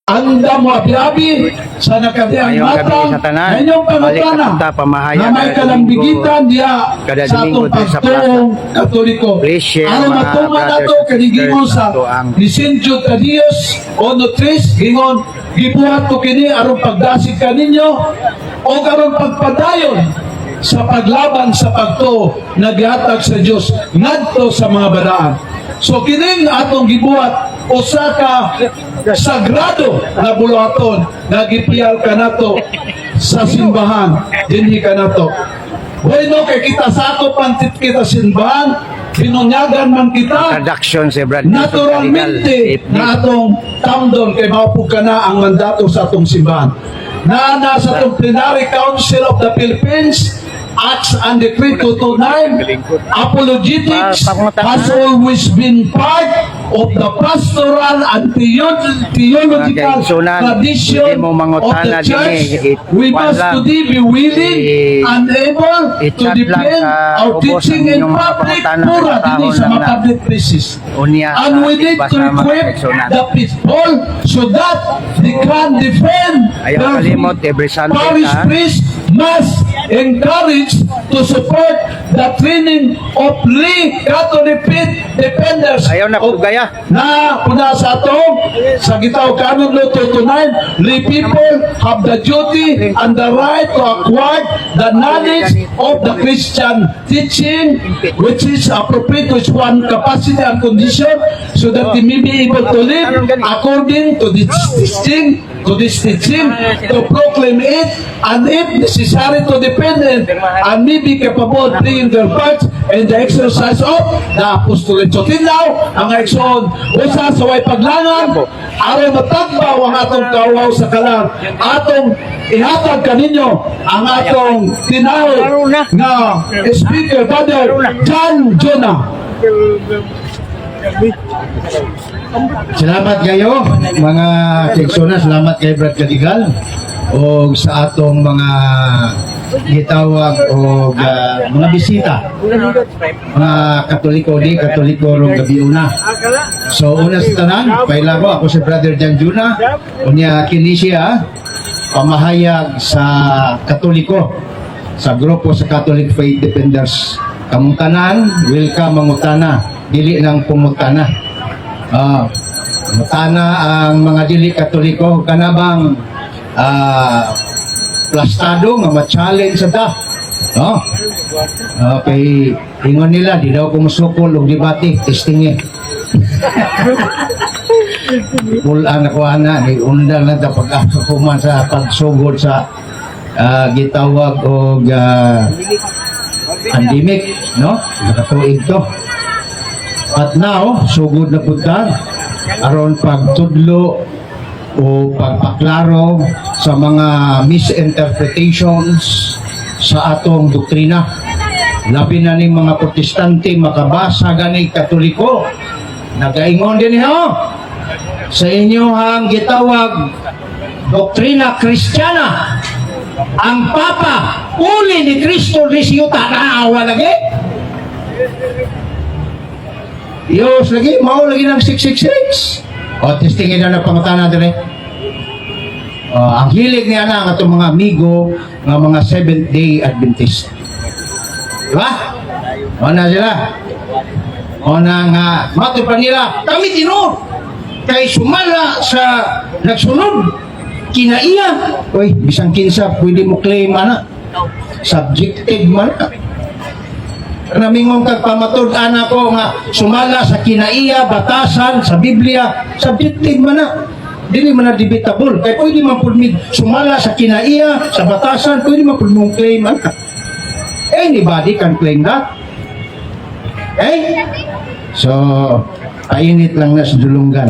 Anda mo abi-abi sa nakadiang Ngayong gabi matang sa tanan. na inyong Balik pangutana na punta, pamahayag na may kada kalambigitan diya kada sa Domingo atong diri sa pagtuong Katoliko. Please share, Aron mga matuman brothers nato and kanigingon sisters, sa ato ang Licentio Tadios 1:3, gingon, gibuhat ko kini aron pagdasig kaninyo o aron pagpadayon sa paglaban sa pagtuo na gihatag sa Dios ngadto sa mga badaan. So kining atong gibuhat, usa ka sagrado na buluhaton nga gipiyal kanato sa simbahan dinhi kanato. Bueno, kay kita sakop man kita simbahan, binunyagan man kita. Introduction si Brad Nelson Naturalmente Cadigal. Na atong tamdon kay mao pud kana ang mandato sa atong simbahan. Naa na sa atong Plenary Council of the Philippines, Acts and Decree 229, apologetics has always been part of the pastoral and theological Mga kaigsunan, tradition hindi mo of the mangutana church. dinhi, We kuwan must lang. Today be willing and able to I-chat lang defend sa our ubos teaching ang in inyong mga public pangutana, pura basahon dinhi sa lang mga na. Public places. Unya And sa we need to basa, mga equip kaigsunan. The people so that they can defend Ayaw their kalimot, faith. Every Sunday, Parish ha? Priest must encourage to support the training of lay Catholic faith defenders. Ayaw na, pugaya. Na puna sa atong sa gitawag Canon Law 229, lay people have the duty and the right to acquire the knowledge of the Christian teaching which is appropriate to its one capacity and condition so that they may be able to live according to this teaching, to proclaim it, and if necessary to defend it, and may be capable of playing their parts in the exercise of the apostolate. So tinlaw, ang igsoon, usa sa way paglangan, aron matagbaw ang atong kawaw sa kalag, atong ihatag kaninyo ang atong tinawag nga speaker, Father John Jonah. Salamat kayo, mga kaigsuonan, salamat kay Brad Kadigal o sa atong mga gitawag o mga bisita, mga Katoliko, di Katoliko rong gabi una. So una sa tanan, paila ko, ako si Brother John Juna, unya kini siya pamahayag sa Katoliko sa grupo sa Catholic Faith Defenders. Kamong tanan, welcome mangutana, dili nang pumutana. Mutana ang mga dili Katoliko kana bang plastado nga ma-challenge sa ta. No? Okay, ingon nila di daw ko musukol og debate, testing eh. Pulaan ako ana ni undang na ta pag human sa pagsugod sa gitawag og pandemic, no? Nakatuig to. But now, sugod na pud ta aron pagtudlo o pagpaklaro sa mga misinterpretations sa atong doktrina. Labi na ning mga Protestante makabasa gani Katoliko. Nagaingon din ho sa inyohang gitawag doktrina Kristiyana. Ang Papa, uli ni Kristo ni siyuta, naawa lagi. Diyos lagi, mao lagi ng 666. O, testingin na na pangutana dali. O, ang hilig niya na ang atong mga amigo nga mga Seventh Day Adventist. Di ba? O na sila. O na nga, mato pa nila, kami tinuod. Kay sumala sa nagsunod, kinaiya. Uy, bisang kinsa, pwede mo claim, ana. Subjective man. Namingon kag pamatud ana ko nga sumala sa kinaiya, batasan, sa Biblia, subjective man na. Dili man na debatable. Kay pwede man pud sumala sa kinaiya, sa batasan, pwede man pud mong claim ana. Anybody can claim that. Okay? So, painit lang na sa dulunggan.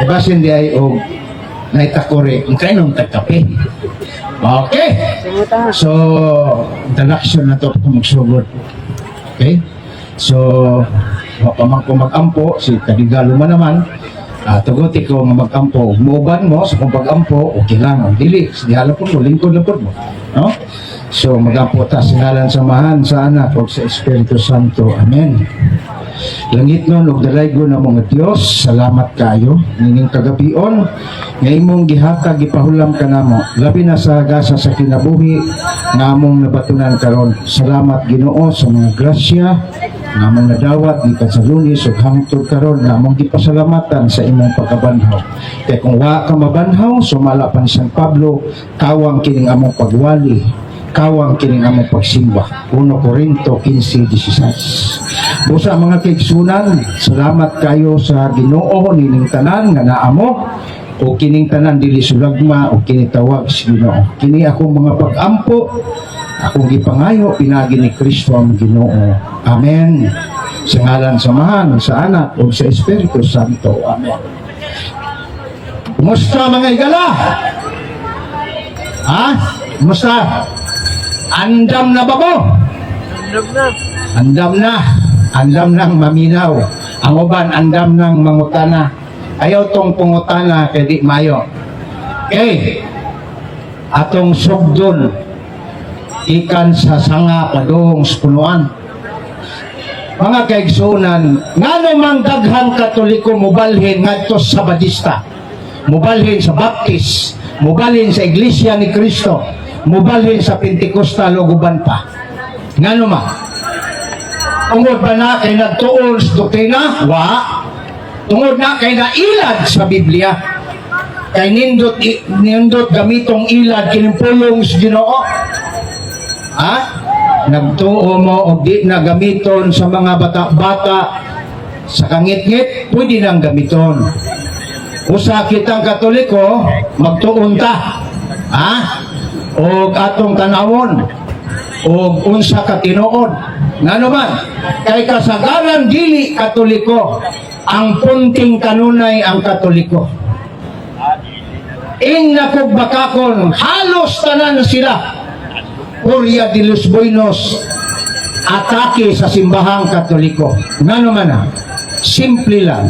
Basin di ay og naitakore, ang kainom tagkape. Okay. So, introduction na to kung magsugod. Okay? So, wa pa man ko mag-ampo, si Kadigalo man naman, tuguti ko nga mag-ampo. Muban mo sa kung pag-ampo, okay lang. Ang dili, dihala po mo, lingkod lang po mo. No? So, mag-ampo ta sa ngalan sa Amahan, sa Anak, ug sa Espiritu Santo. Amen. Langitnon ug dalaygon na mga Dios, salamat kayo nining kagabion nga imong gihatag, gipahulam kanamo, labi na sa gasa sa kinabuhi nga among nabatunan karon. Salamat, Ginoo, sa mga grasya nga among nadawat gikan sa Lunes ug hangtod karon nga among gipasalamatan sa imong pagkabanhaw. Kay kung wa ka mabanhaw, sumala pa ni San Pablo, kawang kining among pagwali, kawang kining among pagsimba. 1 Corinto 15:16. Busa, mga kaigsunan, salamat kayo sa Ginoo nining tanan nga naamo o kining tanan dili sulagma o kini tawag sa Ginoo. Kini akong mga pag-ampo, akong gipangayo pinagi ni Kristo ang Ginoo. Amen. Sa ngalan sa Amahan, sa Anak ug sa Espiritu Santo. Amen. Kumusta, mga higala? Ha? Kumusta? Andam na ba mo? Andam na. Andam na. Andam nang maminaw. Ang uban andam nang mangutana. Ayaw tong pangutana kay di mayo. Okay. Atong sugdon ikan sa sanga padung sa punuan. Mga kaigsunan, ngano mang daghang Katoliko mobalhin ngadto sa Badista, mobalhin sa Baptist, mobalhin sa Iglesia ni Cristo, mobalhin sa Pentecostal o uban pa? Ngano ma? Tungod ba na kay nagtuon sa doktrina? Wa. Tungod na kay nailad sa Biblia. Kay nindot gamitong ilad kining pulong sa Ginoo. Ha? Nagtuo mo og di na gamiton sa mga bata-bata sa kangit-ngit, pwede nang gamiton. Usa kitang Katoliko, magtuon ta. Ha? Og atong tanawon og unsa ka tinuod. Ngano man? Kay kasagaran dili Katoliko ang punting kanunay ang Katoliko. Ingna kog bakakon, halos tanan sila Gloria de los Buenos, atake sa simbahang Katoliko. Ngano man na? Simple lang.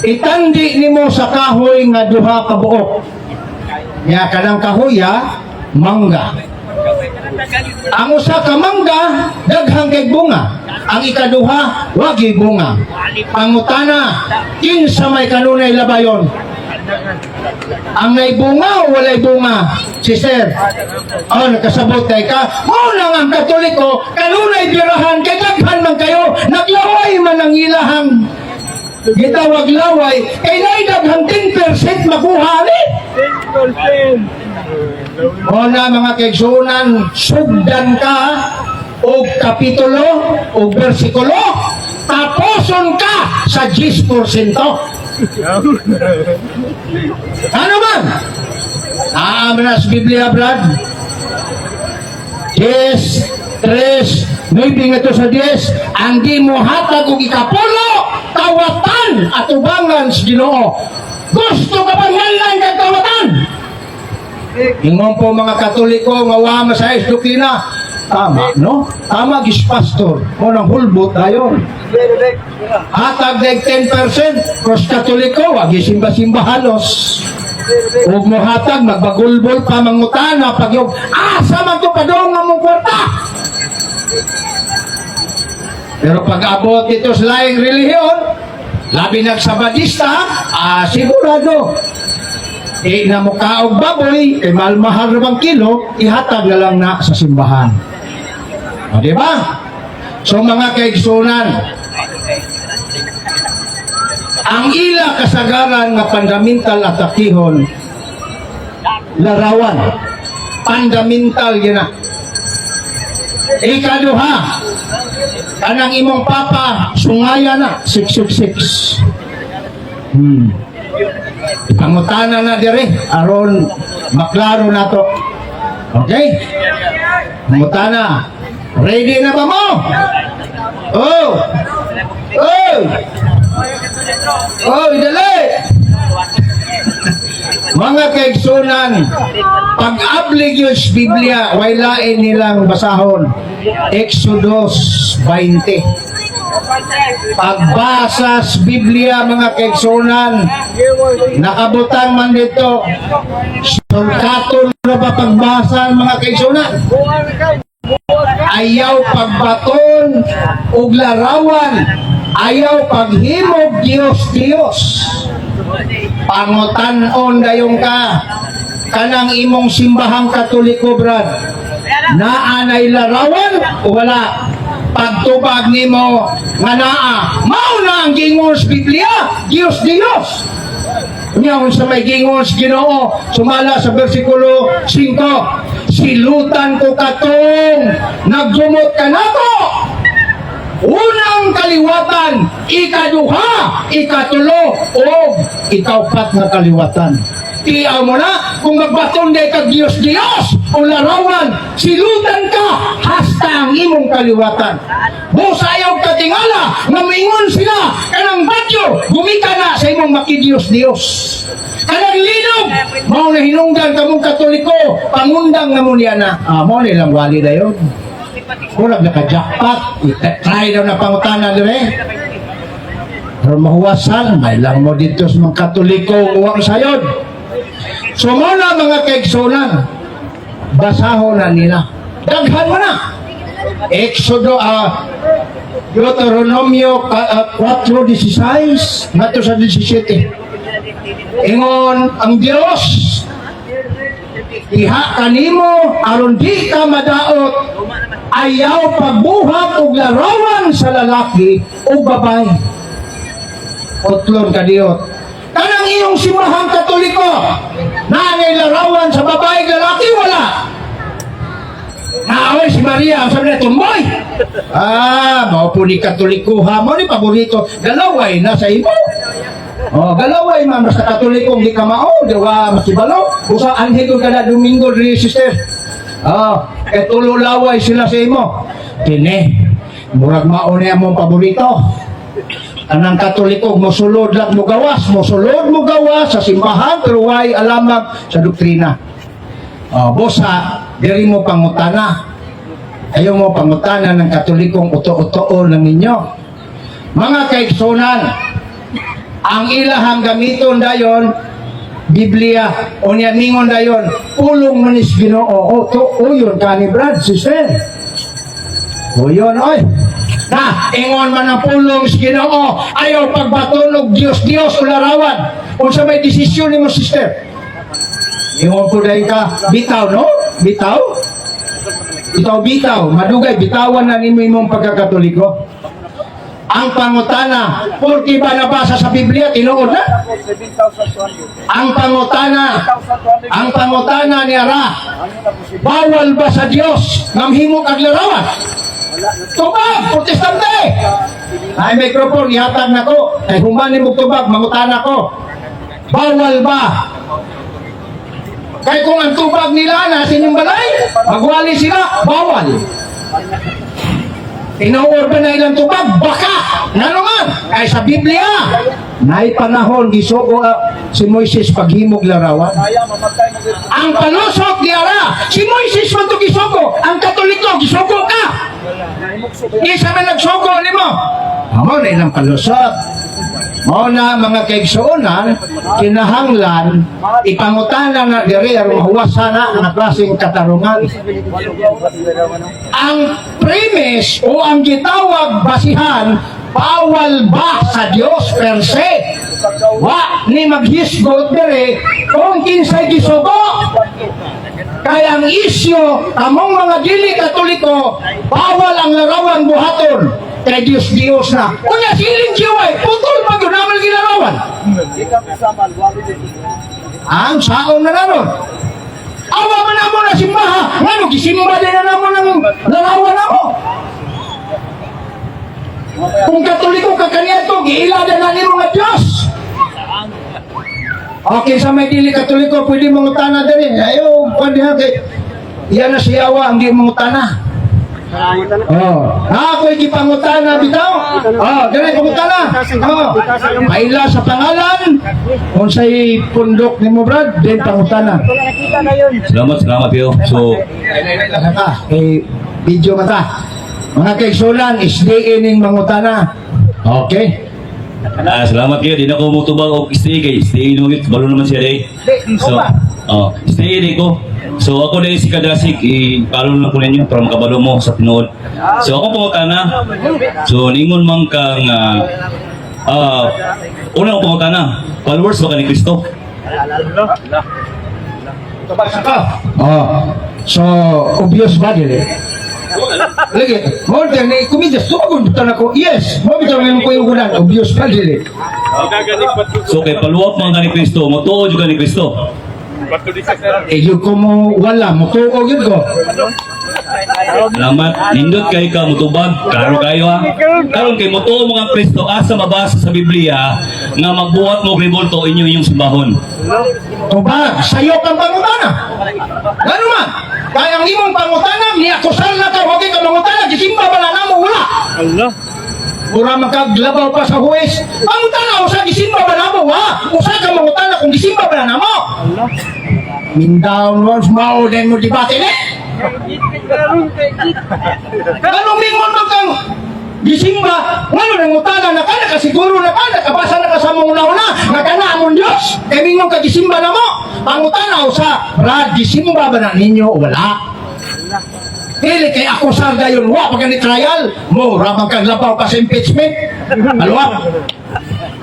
Itandi nimo sa kahoy nga duha ka buok. Nya kanang kahoya, mangga. Ang usa ka mangga daghang kay bunga. Ang ikaduha wagi bunga. Pangutana, kinsa may kanunay labayon? Ang nay bunga o walay bunga? Si sir. Oh, nakasabot kay ka. Mao lang ang Katoliko, kanunay birahan kay daghan man kayo, naglaway man ang ilahang gitawag laway, kay nay daghang 10% makuha ni. 10%. O na, mga kaigsuonan, sugdan ka og kapitulo og bersikulo, taposon ka sa 10%. Ano man? Naa man na sa Biblia, Brad. 10, 3, 9 nga to sa 10, ang di mo hatag og ikapulo, kawatan at ubangan sa Ginoo. Gusto ka bang nganlan kag kawatan? Ingon po mga Katoliko nga wa masayos doktrina. Tama, no? Tama gis pastor. Mo nang hulbot tayo. Hatag deg 10%, cross Katoliko, wagi simba-simba halos. Ug mo hatag magbagulbol pa, mangutana pag yung asa man to padong nga mong kwarta. Pero pag abot ito sa laing relihiyon, labi nagsabadista, sigurado di na mo kaog baboy, kay mahal-mahal na bang kilo, ihatag na lang na sa simbahan. O, di ba? So mga kaigsunan, ang ila kasagaran nga fundamental atakihon, larawan. Fundamental yun na. Ikaduha, kanang imong papa, sungaya na, 666. Ipangutana na dire aron maklaro na to. Okay? Pangutana. Ready na ba mo? Oh! Oh! Oh, dali! Mga kaigsunan, pag-ablig yun sa Biblia, way lain nilang basahon. Exodus 20. Pagbasa sa Biblia, mga kaigsunan, nakabutang man dito, sulkato na ba pagbasa, mga kaigsunan? Ayaw pagbaton og larawan, ayaw paghimog Dios Dios. Pangutan-on dayon ka, kanang imong Simbahang Katoliko, Brad, naa nay larawan o wala? Pagtubag nimo nga naa, mao na ang gingon sa Biblia, Dios Dios. Nya unsa may gingon sa Ginoo sumala sa bersikulo 5? "Silutan ko katong nagdumot kanako. Unang kaliwatan, ikaduha, ikatulo, o ikaupat nga kaliwatan." Tiaw mo na, kung magbaton day kag Diyos Diyos o larawan, silutan ka hasta ang imong kaliwatan. Busa ayaw katingala, nga moingon sila, kanang bagyo, gumika na sa imong makidiyos Diyos. Kanang linog, mao na hinungdan kamong Katoliko, pangundang na mo niya na. Ah, mao na ilang wali dayon. Murag naka-jackpot, try daw na pangutana dire. Pero mahuwasan, may lang mo dito sa mga Katoliko uwang sayod. So mo na, mga kaigsunan, basahon na nila. Daghan mo na. Exodo, Deuteronomio 4.16 ngadto sa 17. Ingon ang Dios, "Iha kanimo aron di ka madaot, ayaw pagbuhat og larawan sa lalaki o babae." Utlon kadiyot. Kanang iyong Simbahang Katoliko, naanay larawan sa babae, lalaki, wala? Naaway si Maria, ang sabi na, tumboy! Ah, mao po ni Katoliko ha, mo ni paborito. Galaway na sa imo. Oh, galaway man, basta Katoliko di ka mao, di wa makibalo. Usa anhi ko kada Domingo diri, sister. Oh, kay tulo laway sila sa imo. Kini, murag mao niya mong paborito. Anang Katoliko, mosulod lang mo gawas, mosulod mo gawas sa simbahan, pero way alamag sa doktrina. Oh, bosa, diri mo pangutana. Ayaw mo pangutana ng Katolikong uto-utoon ng inyo. Mga kaigsunan, ang ilahang gamiton dayon, Biblia, o niya mingon dayon, "Pulong manis Ginoo." O, to, o yun, kani Brad, sister. O yun, oy. Na, ingon man ang pulong sa Ginoo, ayaw pagbaton og Diyos Diyos o larawan. Unsa may desisyon nimo, sister? Ingon ko dahil ka, bitaw, no? Bitaw? Bitaw, bitaw. Madugay, bitawan na nimo imong pagkakatoliko. Ang pangutana, porque ba nabasa sa Biblia, tinuod na? Ang pangutana ni Ara, bawal ba sa Dios ngamhimo kag larawan? Tubag, Protestante! Ay, microphone, ihatag na ko. Ay, human ni mo tubag, mangutana ko. Bawal ba? Kay kung ang tubag nila nasa inyong balay, magwali sila, bawal. Tinuod ba na ilang tubag? Baka! Ngano man? Kay sa Biblia, naay panahon gisugo si Moises paghimog larawan. Ang palusot ni Ara, si Moises man to gisugo, ang Katoliko gisugo ka. Isa man nagsugo nimo. Amo na ilang palusot. Mao na, mga kaigsuonan, kinahanglan ipangutana na diri aron mahuwasan na nga klaseng katarungan. Ang premise o ang gitawag basihan, bawal ba sa Dios per se? Wa ni maghisgot diri kung kinsay gisugo. Kaya ang isyo, among mga dili Katoliko, bawal ang larawan buhaton. Kay Diyos Diyos na. Unya siling jiway, putol pa yun naman gilarawan. Ang saon na naron. Awa man namo na simbaha. Ngano gisimba din na namo ng larawan namo. Kung Katoliko ka kaniadto, giila na nimo nga Diyos. Okay, sa may dili Katoliko, pwede mangutana diri. Ayo, pwede ha kay yan na siyawa ang di mangutana. Oh, ako gipangutana bitaw. Oh, dili pangutana. Oh, paila sa pangalan, unsay pundok nimo, Brad, then pangutana. Salamat, salamat kayo. So, Ka, kay video mata. Mga kaigsunan, isdiin ning mangutana. Okay. Salamat kayo. Di na ko mutubag og stay kay stay no git balo naman siya day. So, oh, stay di ko. So ako dahil si Kadasig, i-follow lang ko ninyo para makabalo mo sa tinuod. So ako pangutana. So ningon man kang una akong pangutana, followers ba ka ni Kristo? Oh. So, obvious ba dili? Lagi, mo din ni kumidas tumagon butan ako. Yes, mo bitaw ngayon ko yung gunan, obvious ba dili? So kay follow up man ka ni Kristo, motuo jud ka ni Kristo. Eh, yung ko mo wala, mo tuo yun ko. Salamat. Nindot kay ka mutubag. Klaro kayo ha. Karon kay motuo mo kang Kristo asa mabasa sa Biblia nga magbuhat mo og rebulto inyo inyong simbahon. Tubag, sayo kang pangutana. Gano man, kaya ang imong pangutana, niakusal na ka, wag ka mangutana, gisimba ba na namo, wala. Allah. Mura magkaglabaw pa sa huwes. Pangutana, usa gisimba ba namo, wa? Usa ka mangutana kung gisimba ba na namo. Allah. Mindown once mao din mo debate ni. Ganong mingon man kang gisimba, ngano nangutana na ka, nakasiguro na ka, nakabasa na ka sa mong una-una, nga kana among Diyos, kay mingon ka gisimba na mo. Pangutana usa, Brad, gisimba ba na ninyo o wala? Dili kay ako sa gayon, wa pa gani trial, mo rabang kag labaw pa sa impeachment. Alwa.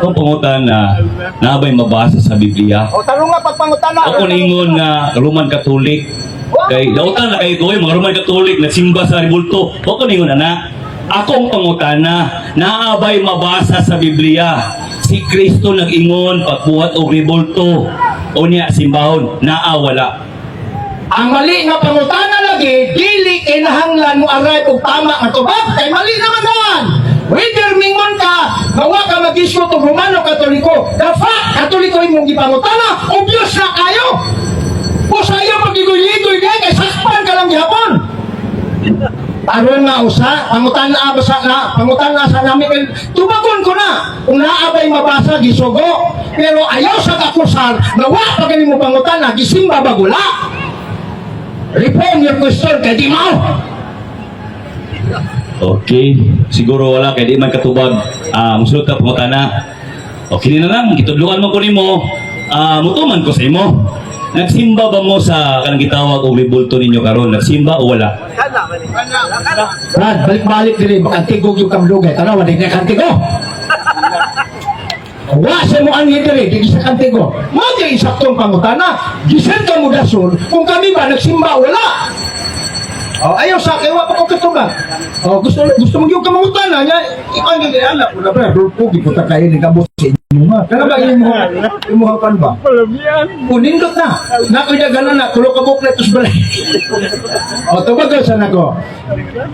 Akong pangutana, nabay mabasa sa Biblia. O tanong nga pagpangutana. Ako ningon nga Roman Catholic kay dautan na kay koy mga Roman Catholic nagsimba sa rebulto. Ako ningon ana. Akong pangutana, naabay mabasa sa Biblia. Si Kristo nag-ingon pagbuhat og rebulto. Unya simbahon, naa wala. Ang mali nga pangutana lagi, dili kinahanglan mo arrive og tama nga tubag kay mali naman naman. Whether mingon ka, gawa ka mag-issue to Romano Katoliko, the fact Katoliko imong gipangutana, obvious na kayo. O sa iyo pagigoy-ligoy kay kay sakpan ka lang gihapon. Aron nga usa, pangutana basa na, pangutana sa nami kay tubagon ko na. Kung naa ba'y mabasa gisugo, pero ayaw sa kakusar, nga wa pa gani mo pangutana, gisimba ba gula? Reform your question kay di mao. Okay, siguro wala kay di man katubag. Musulod ka pangutana. Okay na lang, gitudloan mo ko nimo. Mutuman ko sa imo. Nagsimba ba mo sa kanang gitawag og rebulto ninyo karon? Nagsimba o wala? Brad, balik-balik diri makantigo gyud kang lugay. Tanawa di na kantigo. Wa sa mo anhi diri di sa kantigo. Mo di saktong pangutana. Gisan ka mo dason kung kami ba nagsimba wala. Oh, ayaw sa akin, wa pa ko katubag. Oh, gusto gusto mo gyud ka mangutana nya. Ikaw gyud anak ko na brad, dulpo gyud ko ta kayo ni kabot sa inyo nga. Pero ba imo imo kan ba? Punindot na. Nakoy daganan na tulo ka buklet tus balay. O, tubag sa nako.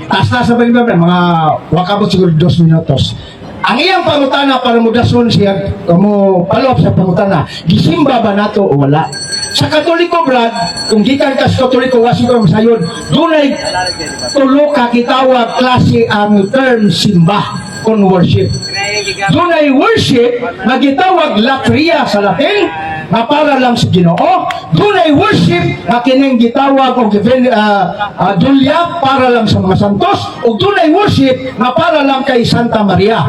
Taas na sa balibab mga wakabot siguro 2 minutos. Ang iyang pangutana para mudason siya, mo palop sa pangutana, gisimba ba nato o wala? Sa Katoliko, Brad, kung gikan ka sa Katoliko, wasi ko masayod, dunay tulo ka kitawag klase ang term simba kon worship. Dunay worship nga gitawag latria sa Latin, nga para lang sa Ginoo. Dunay worship nga kining gitawag og dulya para lang sa mga santos ug dunay worship nga para lang kay Santa Maria.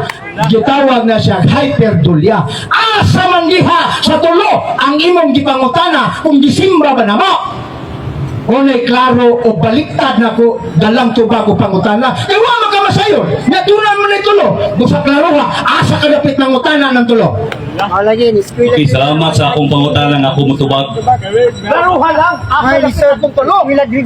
Gitawag na siya hyperdulia. Asa man diha sa tulo ang imong gipangutana kung gisimba ba namo? Unay klaro o baliktad na ko dalang tubag o pangutana. Eh, wa man ka masayon. Natunan mo na yung tulo. Kung sa klaro ha, asa ka dapit ng utana ng tulo. Okay, salamat sa akong pangutana nga ako mutubag. Klaruha lang, asa dapit ng tulo.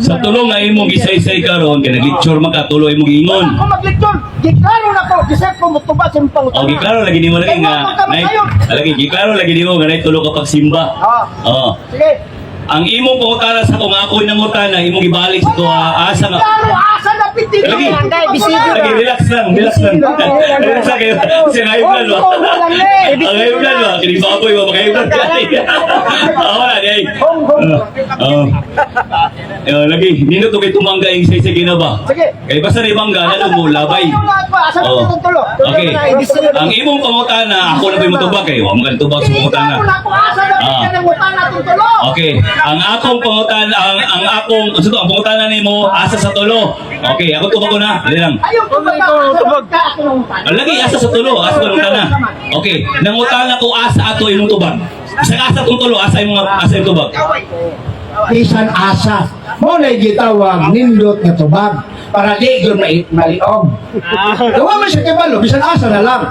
Sa tulo nga imong gisaysay karon kay nag-lecture man ka tulo imong giingon. Ako magleksyon, giklaro na ko, gisip ko mutubag sa imong pangutana. O giklaro lagi nimo lagi nga nay lagi giklaro lagi nimo nga nay tulo ka pagsimba. Oh. Sige. Ang imong pangutana sa kung ako nangutana imong gibalik sa tuwa asa nga Klaro, asa dapit dito. Lagi. Lagi, relax lang, relax lang. Relax lang kayo. Kasi ang hayop plan ba? Ang hayop plan ba? Kini baboy ba? Makahayop plan ka. Ah, wala, di ay. Oo. Eh, lagi, nindot to kay tumangga yung isa-isa ba? Sige. Kay basta ni bangga, lalo mo labay. Asa Oo. dapit ng tulo? Okay. Ang imong pangutana, ako na ba yung mutubag kayo? Wa mo ka tubag sa pangutana. Giklaro na ko, asa dapit Ah. ka ng utana ng tulo. Okay, ang akong pangutana, ang akong, ano to, ang pangutana nimo asa sa tulo. Okay, ako tubag ko na. Dali lang. Ayaw tubag ka, asa dapit ka ako ng utana. Ang lagi asa sa tulo, asa ko nangutana. Okay, nangutana ko asa ato imong tubag. Bisag asa tong tulo, asa imong tubag. Bisan asa. Mao na gitawag nindot nga tubag para di gyud maliog. Wa man siya kabalo, bisan asa na lang.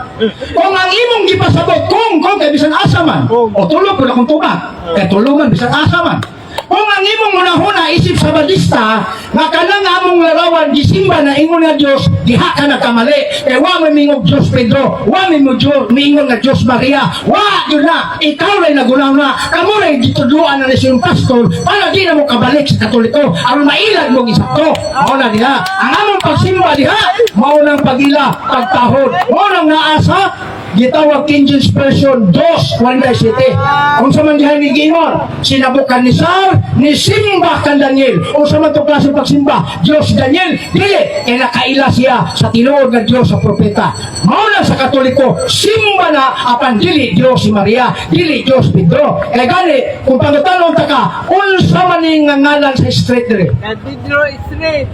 Kung ang imong gipasabot, kung kay bisan asa man, o tulo pud akong tubag. Kay tulo man, bisan asa man. Kung ang imong hunahuna isip Sabadista nga kanang among larawan gisimba na ingon nga Dios, diha ka nagkamali. Kay wa may mingog Dios Pedro, wa may mo Dios miingon nga Dios Maria. Wa gyud na, ikaw ray nagunaw na. Kamo ray gitudloan na ni siyang pastor para di na mo kabalik sa Katoliko aron mailag mo gisakto. Mao na diha. Ang among pagsimba diha, mao nang pagila, pagtahod. Mao nang naa sa gitawag King James Version 2:47. Unsa man diha ni giingon? Si Nebuchadnezzar ni simba kan Daniel. Unsa man to klase pagsimba? Dios Daniel dili kay nakaila siya sa tinuod nga Dios sa propeta. Mao na sa Katoliko, simba na apan dili Dios si Maria, dili Dios Pedro. Kay gani kung pangutanon ta ka, unsa man ning nga ngalan sa street diri? San Pedro Street.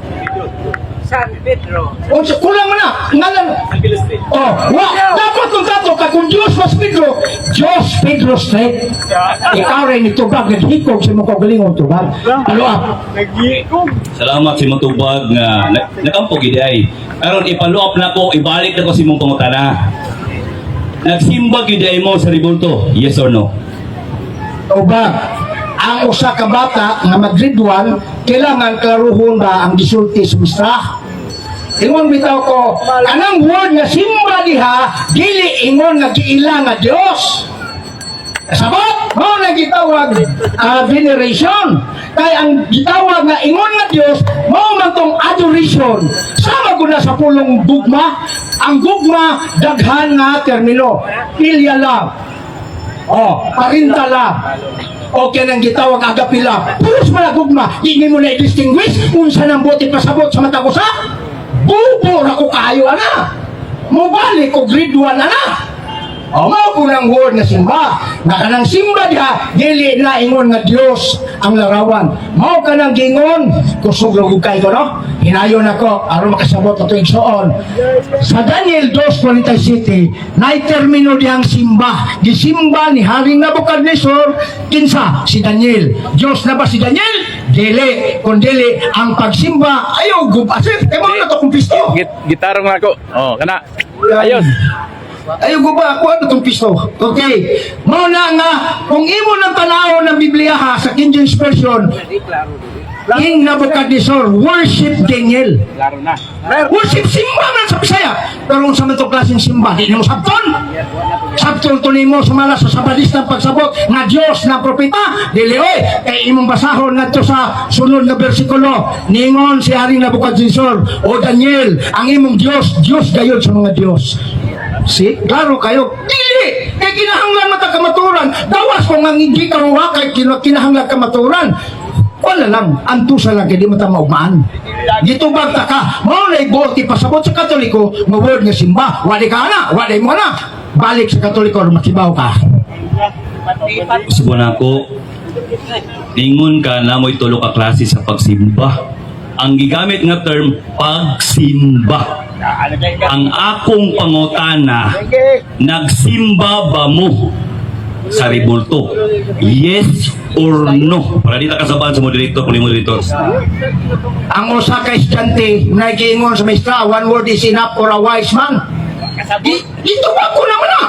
San Pedro. Unsa kulang man na ngalan. Oh, wa dapat kung kato ka kung Diyos mas Pedro, Diyos Pedro Street. Ikaw rin itubag, naghikog sa imong kaugalingong tubag. Ano ah? Salamat sa imong tubag nga nakampo gid ay. Karon i-follow up na ko, ibalik na ko sa imong pangutana. Nagsimba gid ay mo sa rebulto? Yes or no? Tubag. Ang usa ka bata nga mag grade 1, kailangan klaruhon ba ang gisulti sa mistra? Ingon bitaw ko, anang word nga simba diha, dili ingon nga giila nga Dios. Sabot, mao na gitawag veneration. Kay ang gitawag nga ingon nga Dios, mao man tong adoration. Sama gud na sa pulong gugma. Ang gugma daghan nga termino. Filial love. Oh, parental love. Okay nang gitawag agape love. Pulos man ang gugma, di mo na i-distinguish unsa nang buot pasabot sa matag usa. Bubo ra ko kaayo ana. Mobalik ko grade 1 ana. O mao po ng word nga simba. Nga kanang simba diha, dili na ingon nga Dios ang larawan. Mao kanang gingon, kusog ra gud kay ko, no? Hinayon ako aron makasabot ato igsoon. Sa Daniel 2:47, nay termino dihang simba. Gisimba ni Haring Nebuchadnezzar kinsa? Si Daniel. Dios na ba si Daniel? Dili, kun dili ang pagsimba ayo gub asif kay mao na to kung pisto. Gitarong na ako. Oh, kana. Ayos. Ayaw ko ba? Ako ano itong pisto? Okay. Mao na nga, kung imo ng tanaw ng Biblia ha, sa King James Version, King Nebuchadnezzar worship Daniel. Klaro na. Worship simba man sa Bisaya. Pero unsa man to klaseng simba, di nimo sabton. Sabton to nimo sumala sa Sabadistang pagsabot nga Dios na propeta, dili oy, kay imong basahon ngadto sa sunod nga bersikulo. Ningon si Haring Nebuchadnezzar, "O Daniel, ang imong Dios, Dios gayud sa mga Dios." Si, klaro kayo. Dili! Kay kinahanglan mata kamaturan. Dawas kung ang hindi ka kay kinahanglan kamaturan. Wala lang, antusa lang kay di mo ta maugmaan. Gitubag ta ka, mao na buot ipasabot sa Katoliko nga word nga simba. Wali ka na, wali mo na. Balik sa Katoliko aron makibaw ka. Subo na ako, ingon ka na mo'y tulo ka klase sa pagsimba. Ang gigamit nga term, pagsimba. Ang akong pangutana, nagsimba ba mo sa rebulto? Yes or no? Para di ta kasabahan sa moderator, kung moderators. Ang usa ka estudyante nagiingon sa maestra, "One word is enough for a wise man." Di, gitubag ko naman na.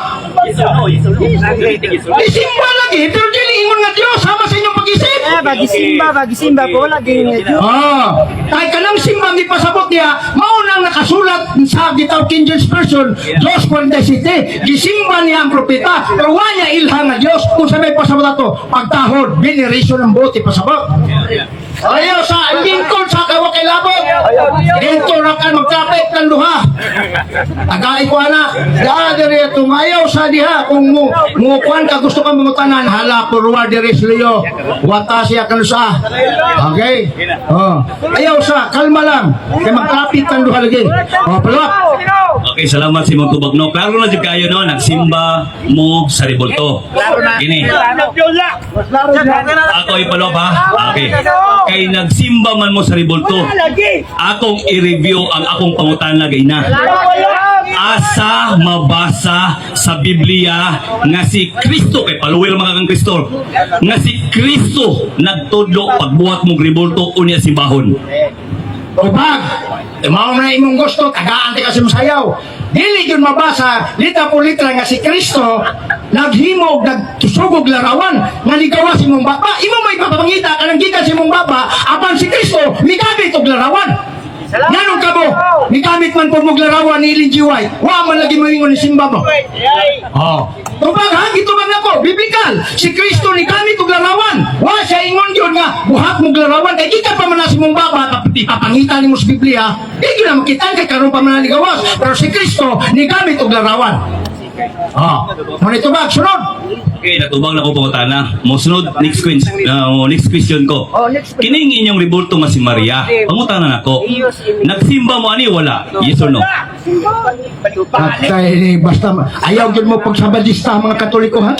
Isimba lagi, pero dili ingon nga Dios sama sa inyong pag-isip. Eh, bagisimba, bagisimba po. Lagi nga Diyos. Ah, kay kanang simbang ipasabot niya, mao nang nakasulat sa gitaw King James Version 2:47. Gisimba niya ang propeta, pero wa niya ilha nga Dios kung sa may pasabot ato, pagtahod, veneration ang buot ipasabot. Ayaw sa lingkod sa kawa kay labot. Dito ra ka magkapit ng duha. Tagay ko ana. Daa diri atong ayaw sa diha kung mo mukuan ka gusto ka mangutanan hala forward diri sa liyo. Wata siya kanusa. Okay? Oh. Ayaw sa kalma lang. Kay magkapit ng duha lagi. Oh, palap. Okay, salamat si Mong Tubag. No, klaro na jud kayo no, nagsimba mo sa rebulto. Gini. Ako ipalo ha? Okay. Kay nagsimba man mo sa rebulto, akong i-review ang akong pangutana gayna. Asa mabasa sa Biblia nga si Kristo, kay follower mga kang Kristo, nga si Kristo nagtudlo pagbuhat mong rebulto unya simbahon? Tubag, mao na imong gusto, tagaan ti kasi sayaw. Dili gyud mabasa litra po litra nga si Kristo naghimog, nagtusugog larawan nga ligawas imong baba. Imo may papangita kanang gikan sa imong baba, apan si Kristo migamit og larawan. Nganong kamo migamit man po mog larawan ni Ellen G. White? Wa man lagi moingon ni simba mo. Oh. Tubag ha, gitubag nako, biblikal. Si Kristo ni gamit og larawan. Wa siya ingon gyud nga buhat mog larawan kay gikan pa man na sa imong baba, ipapangita nimo sa Biblia. Di gyud na makita kay karon pa man na nigawas. Pero si Kristo ni gamit og larawan. Oh. Mo ni tubag sunod. Okay, natubag na ko pangutana. Mosunod, next question, next question ko. Oh, next question. Kining inyong rebulto nga si Maria, pangutana nako. Nagsimba mo ani wala? Yes or no? Patay ni basta ayaw gyud mo pagsabadista ang mga Katoliko ha.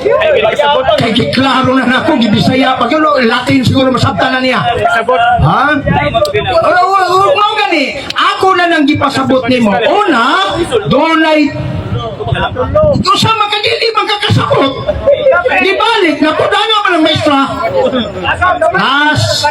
Kay giklaro na nako gibisaya pag yun, Latin siguro masabtan na niya. Ha? Ora ora mao gani. Ako na nang gipasabot nimo. Una, dunay usa man ka dili man ka kasabot. Di balik na po ano man ang maestra. Las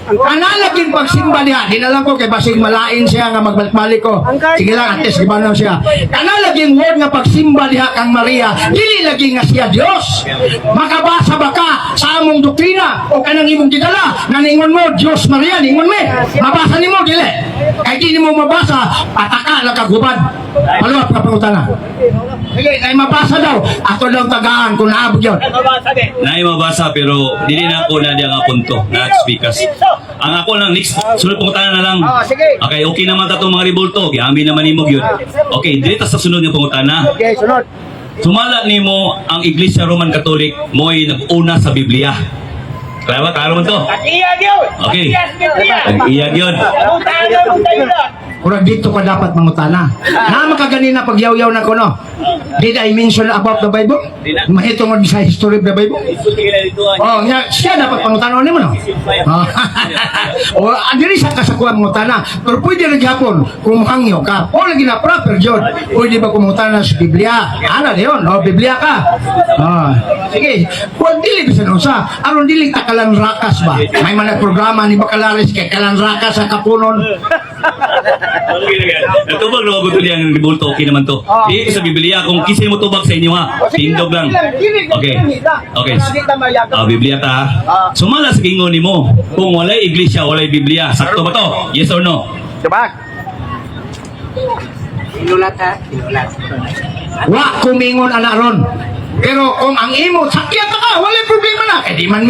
Kana laging pagsimba niya, di na lang ko kay basig malain siya nga magbalik-balik ko. Sige lang, ates, di ba na siya. Kana laging word nga pagsimba niya kang Maria, dili lagi nga siya Dios. Makabasa ba ka sa among doktrina o kanang imong gidala nga ningon mo Dios Maria, ningon me. Mabasa nimo dili. Kay di nimo mabasa, pataka lang kagubad. Paluap ka pangutana. Sige, ay mabasa daw. Ato daw tagaan kung naabot yun. Naay mabasa pero dili na ako na diya nga punto na speakers. Ang ako lang next sunod pangutana na lang. Oh, sige. Okay, okay naman ta tong mga rebulto. Giamin naman nimo gyud. Okay, dili ta sa sunod nga pangutana. Okay, sunod. Sumala nimo ang Iglesia Roman Catholic mo'y nag-una sa Biblia. Klaro ba? Klaro man to? Iya gyud. Okay. Ang iya gyud. Murag dito ka dapat mangutana. Na makaganina pagyaw-yaw na ko no. Did I mention about the Bible? Mahitungod sa history of the Bible? Oh, nya siya dapat pangutana nimo no. Oh. O diri sa kasakuan mangutana. Pero pwede ra gyapon kung hangyo ka. O lagi na proper jud. Pwede ba kumutana sa Biblia? Ana diyon, oh Biblia ka. Oh. Sige, kung dili bisan unsa, aron dili ta kalan rakas ba? May mga programa ni Bacalares kay kalan rakas sa kapunon. Okay, natubag na ko ang rebulto, okay naman to. Dito sa Biblia, kung kisin mo tubag sa inyo ha, tindog lang. Okay. Okay. Ah, Biblia ta. Sumala sa gingon nimo, kung walay iglesia, walay Biblia. Sakto ba to? Yes or no? Tubag. Sinulat ha, sinulat. Wa kumingon ana ron. Pero kung ang imo sakyan ka ka, walay problema na. Kay di man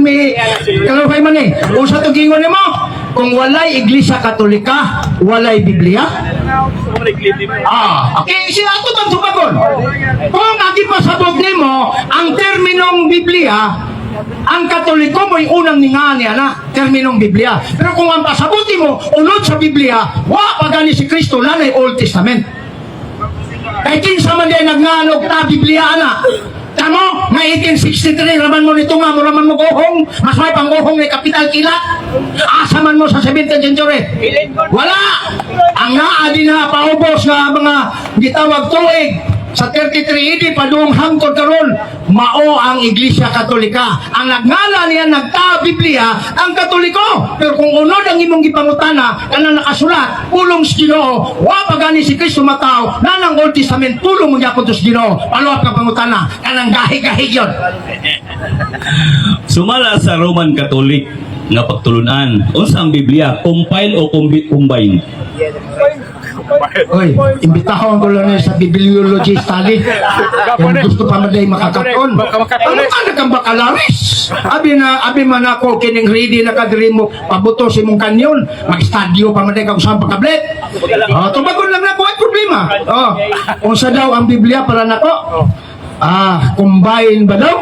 may kalupay man eh. Usa to gingon nimo, kung walay Iglesia Katolika, walay Biblia. Ah, okay, siya ato tang tubagon. Kung ang ipasabot nimo ang terminong Biblia, ang Katoliko mo'y unang ninga niya na terminong Biblia. Pero kung ang pasabot nimo unod sa Biblia, wa pa gani si Kristo nanay Old Testament. Kay kinsa man day nagnganog ta Biblia ana. Tamo, nga 1863 raman mo nito nga mura man mo gohong, mas may panggohong ni Kapital Kilat. Asa man mo sa 17th century? Wala. Ang naa din na paubos nga mga gitawag tuig sa 33 AD padung hangtod karon mao ang Iglesia Katolika. Ang nagngala niya nagta Biblia ang Katoliko. Pero kung unod ang imong gipangutana kanang nakasulat pulong sa Ginoo, wa pa gani si Kristo mataw nanang Old Testament pulong magyapon to sa Ginoo. Paluap ka pangutana kanang gahi-gahi gyud. Sumala sa Roman Catholic nga pagtulunan, unsa ang Biblia, compile o combine? Oy, imbitahon ko lang sa bibliology study. Kung gusto pa man day makakaton. Ano ka na kang bakalaris? Abi na, abi man ako, kining ready na kadiri mo, pabuto sa imong kanyon, mag-studio pa man day kang usang pagkablet. Oh, tubagon lang nako, ay problema. Oh, unsa daw ang Biblia para nako? Ah, combine ba daw?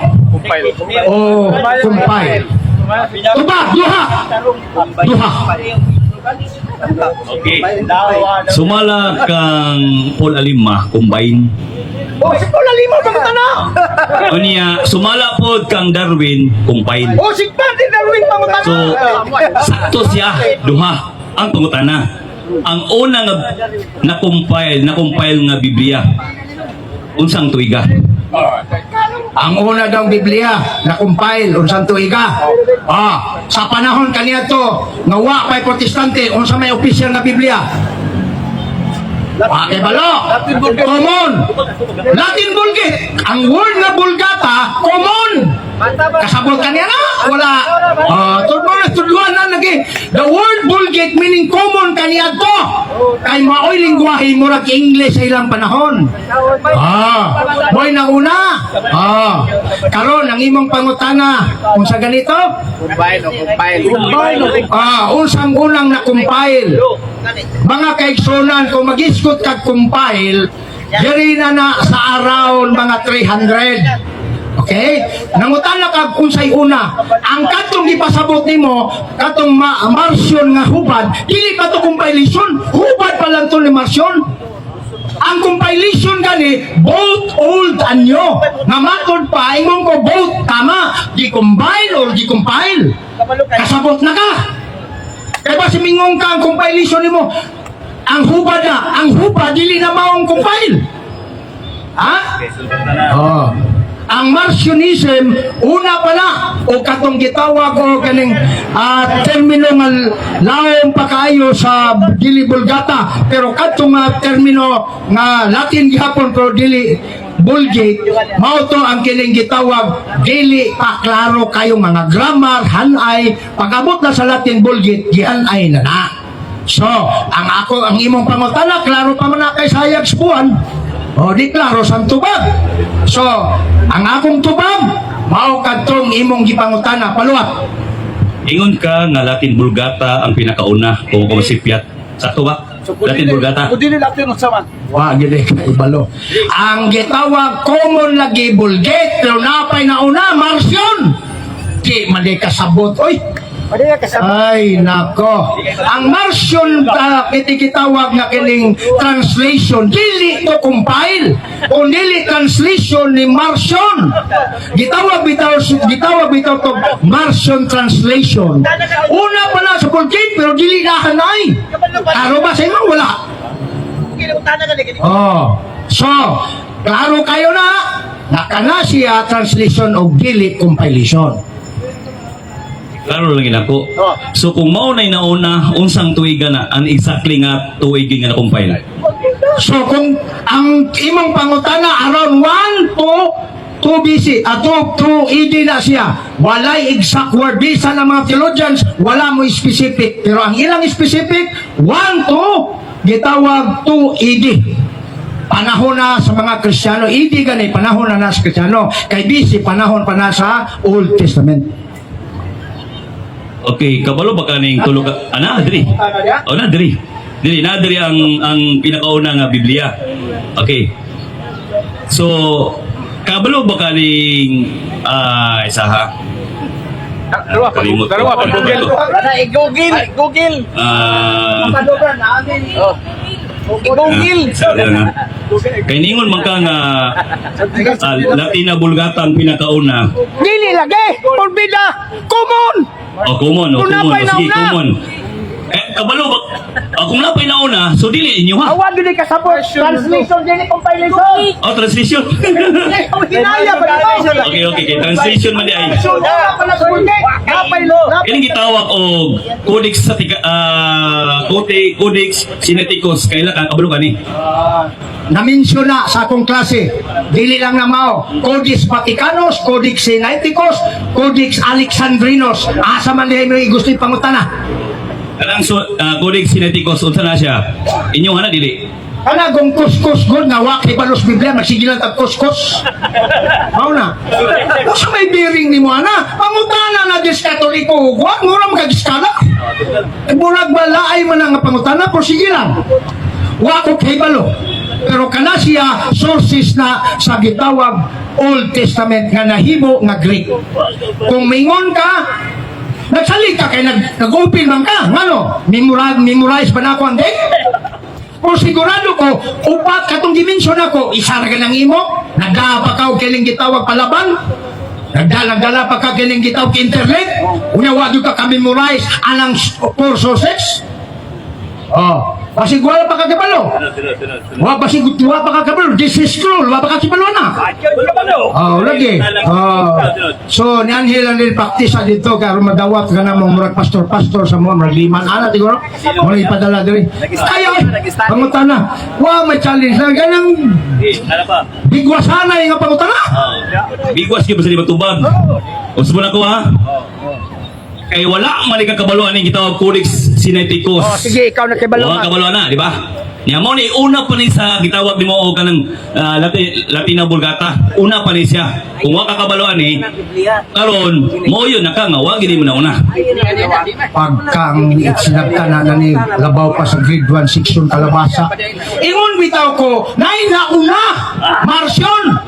O compile? Tuba, duha. Duha. Okay. Sumala kang Paul Alima, combine. Oh, si Paul Alima, pangutana. Unya, sumala pod kang Darwin, combine. Oh, si Paul Darwin, pangutana. So, sakto siya, duha ang pangutana. Ang una nga na-compile nga Biblia, unsang tuiga? Ang una daw Biblia na compile unsang tuiga? Ah, sa panahon kaniadto nga wa pay Protestante, unsa may official nga Biblia? Wa kay balo. Common. Latin Vulgate. Ang word nga Vulgata, common. Kasabot kaniya na? Wala. Ah, tudlo na tudluan na lagi. The word Vulgate meaning common kaniadto. Kay maoy lingwahe murag English sa ilang panahon. Ah, boy na una. Ah, karon ang imong pangutana unsa ganito? Compile o compile. Ah, unsang unang na-compile? Mga kaigsunan, kung mag-isgot kag compile, diri na na sa around mga 300. Okay? Nangutana kag unsay una. Ang katong gipasabot nimo, katong Marcion nga hubad, dili pa to compilation, hubad pa lang to ni Marcion. Ang compilation gani both old and new. Nga matod pa ingon ko both tama, gi-combine or gi-compile. Kasabot na ka. Kaya ba simingong ka ang compilation nimo? Ang hubad na, ang hubad dili na maong compile. Ha? Oh. Ang Marcionism, una pa na, o katong gitawag o kaning termino nga laom pa kaayo sa dili Vulgata, pero katong termino nga Latin gihapon pero dili Vulgate, mao to ang kining gitawag dili pa klaro kayong mga grammar, hanay, pag-abot na sa Latin Vulgate, gihanay na na. So, ang ako, ang imong pangutana, klaro pa man na kay sayag sa buwan. O, di klaro sa tubag. So, ang akong tubag, mao kadtong imong gipangutana, paluwat. Ingon ka nga Latin Vulgata ang pinakauna kung kumasipyat. Sakto ba? Latin Vulgata. Kung dili Latin, unsa man? Wa gid kay ibalo. Ang gitawag common lagi Vulgate, pero napay na una Marcion. Di man di kasabot oy. Ay nako. Ang Marcion kitikitawag nga kining translation dili to compile. O dili translation ni Marcion. Gitawag bitaw to Marcion translation. Una pa na sa Vulgate pero dili na hanay. Klaro ba sa inyo? Wala. Oh. So, klaro kayo na nakana siya translation o dili compilation. Klaro lang ako. So kung mao na'y nauna, unsang tuiga na ang exactly nga tuig nga na-compile? So kung ang imong pangutana around 1 to 2 BC, at 2 AD na siya. Walay exact word. Bisan ang mga theologians, wala mo specific. Pero ang ilang specific, 1 to gitawag 2 AD. Panahon na sa mga Kristiyano, AD gani, panahon na na sa Kristiyano. Kay BC, panahon pa na sa Old Testament. Okay, kabalo ba kaning tulo ka ana diri? Oh, na diri. Diri na diri ang pinakauna nga Biblia. Okay. So, kabalo ba kaning isa ha? Dalawa pa. Kalimot ko. Dalawa pa Google. Google, Google. Oh. Google. Isa lang, ha. Kay ningon man ka nga Latina Vulgata ang pinakauna. Dili lagi, pulbida, common! O common, o Kung common, napay o sige, nauna. common. Eh, kabalo ba? O, kung napay nauna, so dili inyo ha. Awa dili kasabot, translation dili compilation. O, translation. Hinaya ba dito? Okay. Translation man di ay. Kining gitawag og Codex sa Codex Sinaiticus. Kaila ka kabalo kani? Na-mention na sa akong klase, dili lang na mao, Codex Vaticanos, Codex Sinaiticus, Codex Alexandrinos. Asa man dihay mo gusto ipangutana? Kanang so, Codex Sinaiticus unsa na siya? Inyo na dili. Kana kung kuskus gud nga wa kay balos Biblia magsige lang tag kuskus. Mao na. Unsa may bearing nimo ana? Pangutana na dis Katoliko wa mura makagiskala. Eh, murag balaay man ang pangutana pero sige lang. Wa ko kay balo. Pero kana siya sources na sa gitawag Old Testament nga nahimo nga Greek. Kung mingon ka, nagsalig ka kay nag-open man ka. Ngano? Memorize ba na ako ang date? Kung sigurado ko, upat katong dimensyon ako, isa ra ka ng imo, nagdala pa ka og kiling gitawag palaban, nagdala-dala pa ka kiling gitawag internet, unya wa gyud ka ka-memorize anang four sources. Oh, basig wala pa kakibalo. Wa basig wa pa kakibalo, this is scroll, wa pa kakibalo na. Oh, lagi. Oh. So, ni Angel ang practice dito kay aron madawat ka na mo murag pastor-pastor sa mga murag liman ana siguro. Mo ipadala diri. Ayo, pangutana. Wa may challenge na ganang Ano pa? bigwasanay nga pangutana. Bigwas gyud sa di matubag. Usbon ako ha. Kay wala man ni kabaluan ning gitawag Codex Sinaiticus. Oh, sige, ikaw na kibalo. Wala kabaluan na, di ba? Nya mo ni una pa ni sa gitawag nimo og kanang Latina Vulgata. Una pa ni siya. Kung wa ka kabaluan ni karon mo yun na ka nga wa gid mo na una. Pagkang sinagka na na ni labaw pa sa grade 1 section kalabasa. Ingon bitaw ko, nain na una, Marcion,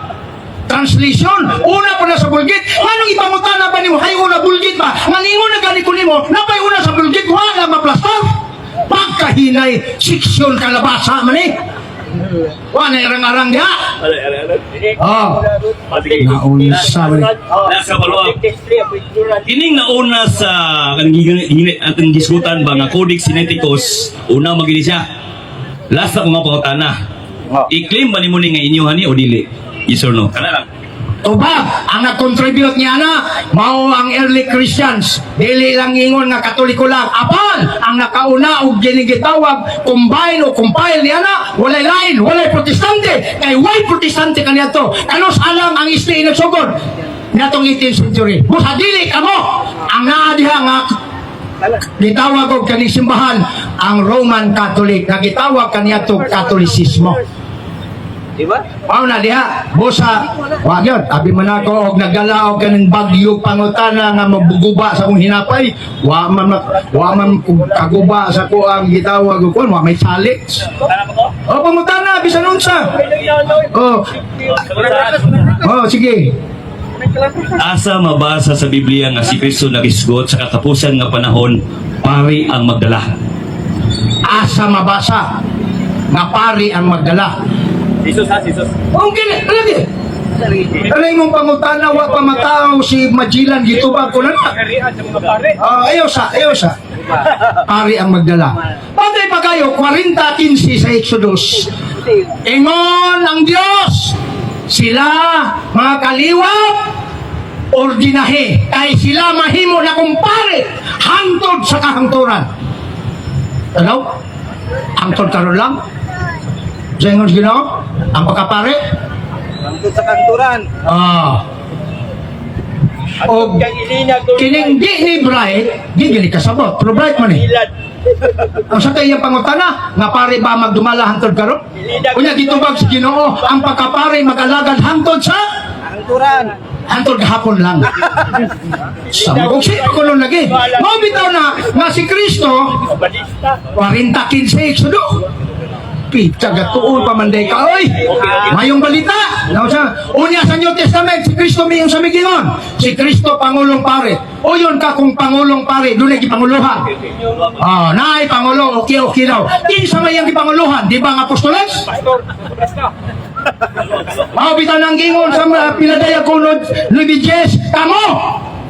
translation, una pa na sa Vulgate. Nganong ipangutana ba nimo, hay una Vulgate ba? Nganingon na gani ko nimo, napay una sa Vulgate, wala maplastar. Pagkahinay, section kalabasa man eh. Wala arang-arang diha. Oh, naunsa man eh. Nasa kabaluan. Kining nauna sa kanang atong gisgutan ba nga Codex Sinaiticus, una magini siya. Last na ko nga pangutana. I-claim ba nimo ni nga inyo hani o dili? Yes or no? Kana lang. Tubag, ang nag-contribute niya na, mao ang early Christians. Dili lang ingon nga Katoliko lang. Apan, ang nakauna og ginigitawag, combine o compile niya na, walay lain, walay Protestante. Kay way Protestante kaniya to. Kanos alang ang isli nagsugod natong 18th century. Busa dili kamo, ang naa diha nga gitawag og kaning simbahan ang Roman Catholic nga gitawag kaniadto Katolisismo. Di ba? Mao na diha, busa, wa gyud, abi man ako og nagdala og kaning bagyo pangutana nga mabuguba sa akong hinapay, wa man kaguba sa ko ang gitawag og kuan, wa may challenge. O pangutana bisan unsa. Oh. Oh, sige. Asa mabasa sa Biblia nga si Kristo nagisgot sa katapusan nga panahon, pari ang magdala? Asa mabasa nga pari ang magdala? Jesus ha, Jesus. Oh, gini, lagi. Alay mong pangutana, wa pa matao si Magellan gitubag ko na na. Karian sa mga pare. Ah, ayaw sa, ayaw sa. Pari ang magdala. Patay pa kayo, 40:15 sa Exodus. Ingon ang Diyos, sila mga kaliwat, ordinahe, kay sila mahimo na kumpare, hangtod sa kahangturan. Ano? Hangtod karon lang? Sa ingon sa Ginoo, ang pagkapare? Hangtod sa kanturan. Ah. Og Kang ilina kining di ni Bright, di gini kasabot, pero Bright man eh. Ilad. Ang sa kayang pangutana, nga pare ba magdumala hangtod karon? Unya gitubag sa Ginoo, ang pagkapare mag-alagad hangtod sa Kanturan. hangtod gahapon lang. Sa og sino ko nun lagi? Mao bitaw na nga si Kristo Balista. 40:15 Exodo. Pita gatuon pa man day ka oy. Mayong balita. Naw sa unya sa New Testament si Kristo miyong sa migingon. Si Kristo pangulong pare. O yun ka kung pangulong pare, dunay gipanguluhan. Ah, naay pangulo, okay okay daw. Kinsa may ang gipanguluhan, di ba ang apostoles? Pastor. Basta. Mao bitaw nang gingon sa mga pinadaya ko Luis kamo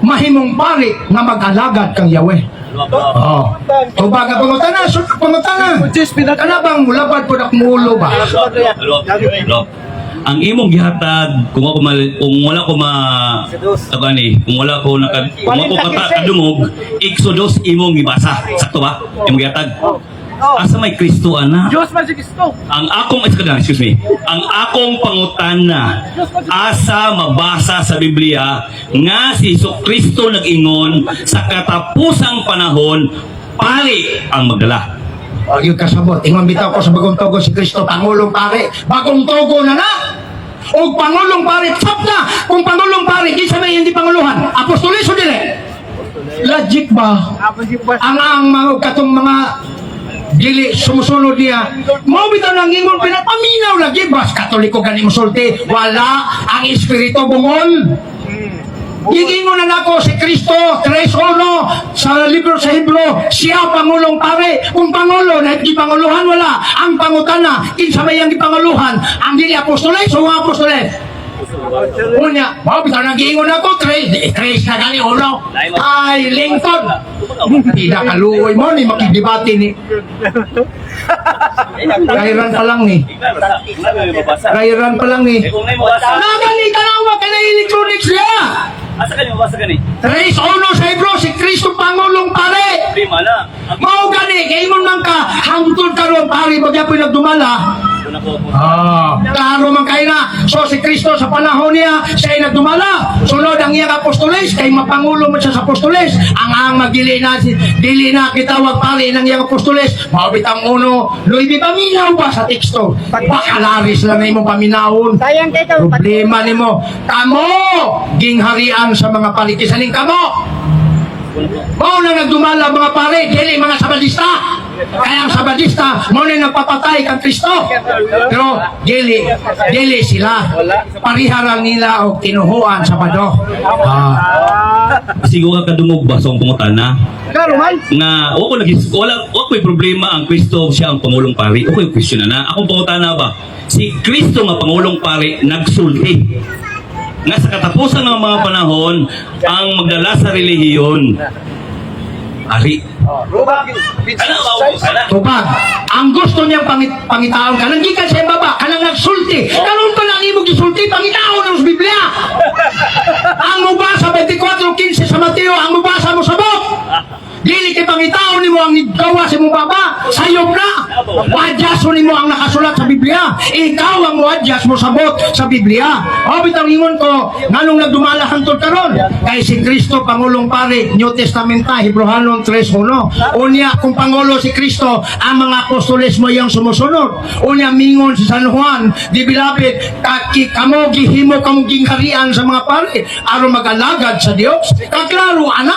mahimong pare nga mag-alagad kang Yahweh. Oh. Tubag ang pangutana, sud pangutana. Kana bang mulabad po akong ulo ba? Lo. Ang imong gihatag kung ako mal, kung wala ko ma ako ani, kung wala ko naka kung ako kata kadungog, Exodus imong gibasa. Sakto ba? Imong gihatag. Asa may Kristo ana? Diyos man si Kristo. Ang akong excuse lang, excuse me. Ang akong pangutana asa mabasa sa Biblia nga si Hesus Kristo nag-ingon sa katapusang panahon pari ang magdala. O yung kasabot, ingon bitaw ko sa bagong togo si Kristo, Pangulong pare. Bagong togo na na! O Pangulong pare, tsap na! Kung Pangulong pare, kinsa may hindi panguluhan? Apostolis o dili? Logic ba? Ang mga katong mga dili sumusunod niya mao bitaw nang ingon pinapaminaw lagi bas Katoliko gani mosulti wala ang espiritu bungol. Gigingon na nako si Kristo 3:1 sa libro sa Hebro, siya pangulong pare. Kung pangulo na gipanguluhan wala ang pangutana, kinsa may ang gipanguluhan, ang dili apostoles o ang apostoles? Unya, mao bitaw nang giingon ako, tres, eh, tres na gani uno. Ay, lingkod. Pinakaluoy mo ni makigdebate ni. Rairan pa lang ni. Mabasa. Rairan pa lang ni. Eh, kung na'y mabasa, Nagani tanawa kay na electronics niya. Asa kani mabasa gani? 3:1 sa Hebro, si Kristo Pangulong pare. Di mana. Ang Mao gani kay ingon man ka hangtod karon pare magyapon nagdumala. una ko. Ah, klaro man kay na. So si Kristo sa panahon niya, siya ay nagdumala. Sunod ang iyang apostoles, kay mapangulo man siya sa apostoles. Ang magdili na, dili na kitawag pare ng iyang apostoles. Mao bitang 1:9, paminaw ba sa teksto? Bakalaris lang na imong paminawon. Sayang kay ka. Problema nimo, kamo gingharian sa mga pari kisaning kamo. Mao na nagdumala mga pare, dili mga sabadista. Kaya ang sabadista, mao na nagpapatay kang Kristo. Pero dili, dili sila. Pariharan nila og tinuhuan sa bado. Ah. Siguro ka kadungog ba sa akong pangutana? Klaro man. Nga wa ko lagi, wala wa ko'y problema ang Kristo siya ang pangulong pari. Okay, question na na. Akong pangutana ba? Si Kristo nga pangulong pari nagsulti nga sa katapusan ng mga panahon ang magdala sa relihiyon ari. Ano ba? Ano? Tubag. Ang gusto niyang pangitaon kanang gikan sa baba, kanang nagsulti. Karon pa lang imong gisulti pangitaon ang Biblia. Ang mubasa 24:15 sa Mateo, ang mubasa mo sabot. Dili kay pangitaon nimo ang gawa sa imong baba, sayop na. Wadyaso nimo ang nakasulat sa Biblia. Ikaw ang muadyas mo sabot sa Biblia. O bitaw ingon ko, nganong nagdumala hangtod karon? Kay si Kristo pangulong pare, New Testament ta, Hebreohanon 3:1. Unya kung pangulo si Kristo, ang mga apostoles mo iyang sumusunod. Unya mingon si San Juan, di bilapit, kaki kamo gihimo kamo gingharian sa mga pare aron mag-alagad sa Dios. Kaklaro ana.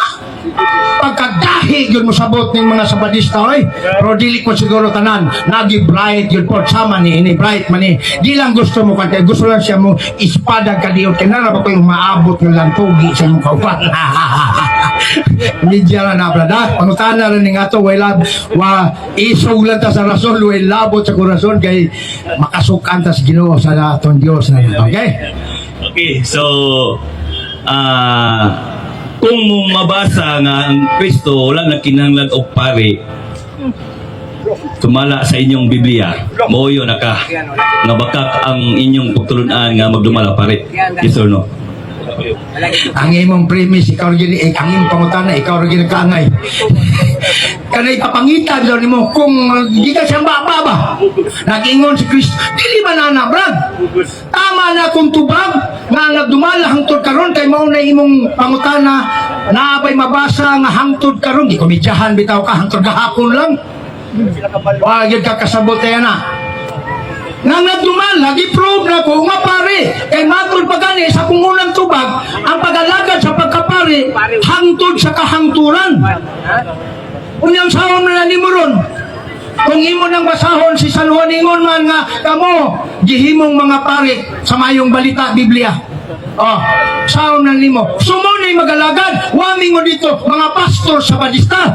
Pagkadahi yun mo sabot ng mga sabadista oy. Pero dili ko siguro tanan nagi bright yun po sama ni ini bright man ni. Di lang gusto mo kay gusto lang siya mo espada kadiyot kay nara ba ko yung maabot ng lantugi sa imong kauban. Media ra na brada. Pangutana ra ning ato way lab wa isog lang ta sa rason way labot sa kurason kay makasukan ta sa Ginoo sa atong Dios na. Okay? Okay, so kung mabasa nga ang Kristo wala na kinahanglan og pari tumala sa inyong Biblia, moyo na ka nga bakak ang inyong pagtulunan nga magdumala pare. Yes or no? Ang imong premise ikaw ra gini eh, ang imong pangutana ikaw ra gini kaangay. Kanay papangita daw nimo kung gikan siyang baba ba. Nag-ingon si Kristo, dili ba na brad? Tama na kung tubag nga nagdumala hangtod karon kay mao na imong pangutana naabay mabasa nga hangtod karon di komedyahan bitaw ka hangtod gahapon lang. Wa gyud ka kasabot kaya na. Nga nagdumala, gi-prove na ko nga pare, kay matod pa gani sa kung unang tubag, ang pag-alagad sa pagkapare, hangtod sa kahangturan. Unyang sahon na nimo ron. Kung imo nang basahon si San Juan ingon man nga kamo gihimong mga pare sa mayong balita Biblia. Oh, sahon na nimo. Sumunay magalagad, wa mingon dito mga pastor sa badista.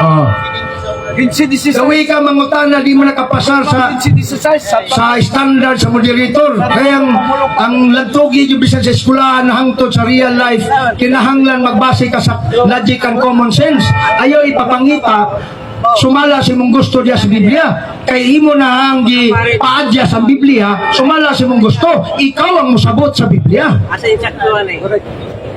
Oh. Gawi ka mangutana di mo nakapasar sa standard sa moderator. Kaya ang lantugi yung bisan sa eskwelahan hangtod sa real life, kinahanglan magbase ka sa logic and common sense. Ayaw ipapangita sumala sa imong gusto diya sa Biblia. Kay imo na ang gi paadya sa Biblia, sumala sa imong gusto. Ikaw ang musabot sa Biblia. Asa yung saktuan eh?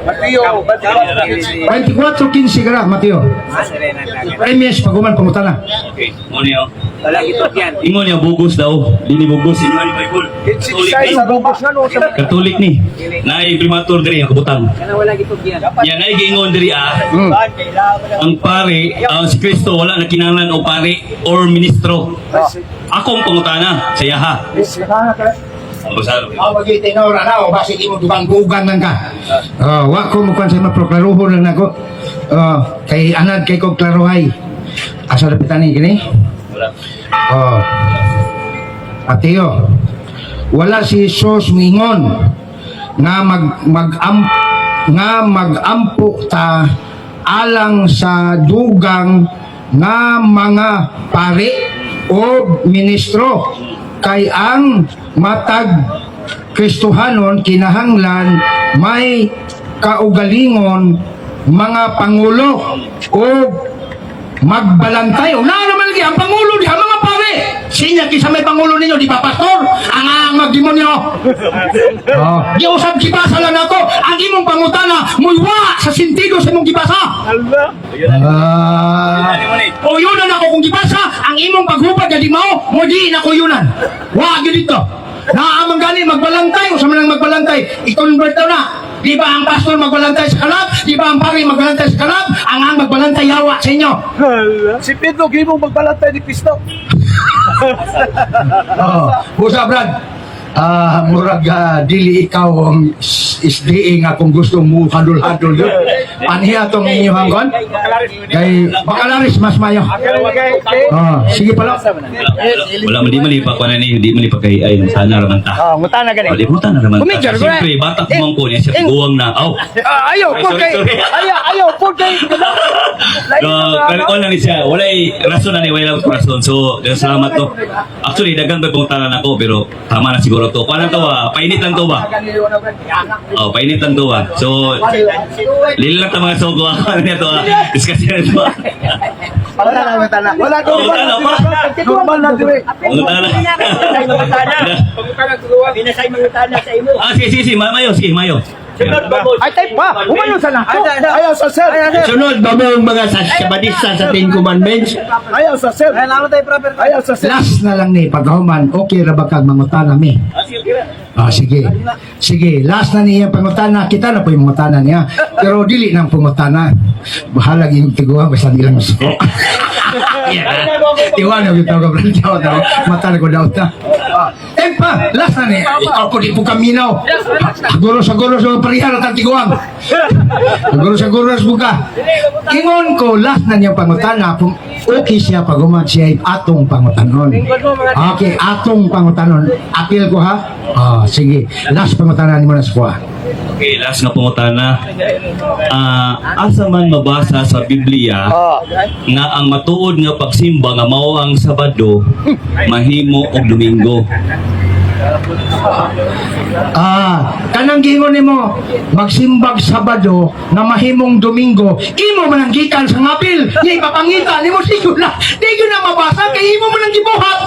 Mateo, 24:15 kara, Mateo. Asa rin ang lagat. Premise pag human pangutana. Okay, mo niyo. Wala gitugyan. Ingon niya bugos daw, dili bugos ingon ni Bible. Katolik ni. Katolik ni. Naay primatur diri ang kabutang. Kana wala gitugyan. Ya naay giingon diri ah. Ang pare, ang si Kristo wala na kinahanglan og pare or ministro. Akong pangutana sa iyaha. Ang basaro. Aw wagi tinora na o basig imo gubanggugan man ka. Oh, wa ko mo sa imo proklaruhon lang nako. Oh, kay anad kay kog klarohay. Asa dapitan ni kini? Wala. Oh. Mateo. Wala si Jesus mingon nga mag mag nga magampo ta alang sa dugang nga mga pare o ministro kay ang matag Kristohanon kinahanglan may kaugalingon mga pangulo o magbalantay. O na naman lagi ang pangulo diha mga pare. Sinya kinsa may pangulo ninyo, di ba, pastor? Ang magdemonyo. Oh, giusab gibasa lang ako. Ang imong pangutana muywa sa sentido sa imong gibasa. Ah. O yun na ako kung gibasa, ang imong paghubad na di mao, mo di na ko yunan. Wa gyud dito. Naa man gani magbalantay, usa man ang magbalantay, i-convert daw na. Di ba ang pastor magbalantay sa kalab? Di ba ang pari magbalantay sa kalab? Ang magbalantay yawa sa inyo. Si Pedro gimong magbalantay ni Kristo. Oo. Busa, Brad. Ah, murag dili ikaw ang SDA nga kung gusto mo hadol-hadol yun. Anhiya tong inyong kon? Kay Bacalaris mas mayo. Oh, sige pala. Wala, wala man di malipa ko na ni, di malipa kay ay sana raman ta. Oh, ngutana gani. Wala mo na raman ta. Kumidjar, Siyempre, bata ko man ko niya siya guwang na. Aw. Ah, ayaw Sorry, po kay sorry. ayaw ayaw po kay. No, pero ko lang ni siya, walay rason na ni, walay rason. So, salamat to. Actually, daghang pa pangutanan ako, pero tama na siguro to. Kuha lang to ba? Painit lang to ba? Oh, painit lang to ba? So, lili lang ta mga sogo ako. Ano niya to ah? Discuss na to ah. Wala na ngutana. Wala. Pangutana pa. Normal na dire. Pangutana. Pangutana turuan. Pinasay mangutana sa imo. Ah, sige, sige, sige. Mayo, sige, mayo. Ay tay pa, humano sa nako. Ayaw sa sir. Sunod ba mo ang mga sabadista sa Ten Commandments? Ayaw sa sir. Ayaw sa sir. Last na lang ni pagkahuman, okay ra ba kag mangutana mi? Ah, sige. Sige, last na niya pangutana. Kita na po yung mangutana niya. Pero dili nang pangutana. Bahala yung tiguan, basta nilang gusto. Yeah. Tiwan na bitaw ka, brad. Tiwan na. Mata na ko daw ta. Ah, eh pa, last na niya. Ikaw ko di po kaminaw. Siguro sa guro sa mga parihara tang tiguan. Siguro sa guro sa buka. Ingon ko, last na niyang pangutana. Kung okay siya pag human siya atong pangutanon. Okay, atong pangutanon. Apil ko ha? Ah, sige. Last pangutana ni mo na sa kuha. Okay, last nga pangutana. Ah, asa man mabasa sa Biblia nga ang matuod nga pagsimba nga mao ang Sabado mahimo og Domingo? Ah, kanang giingon nimo magsimbag Sabado nga mahimong Domingo, imo man ang gikan sa ngapil, nga ipapangita nimo, di na, di gyud na mabasa kay imo man ang gibuhat.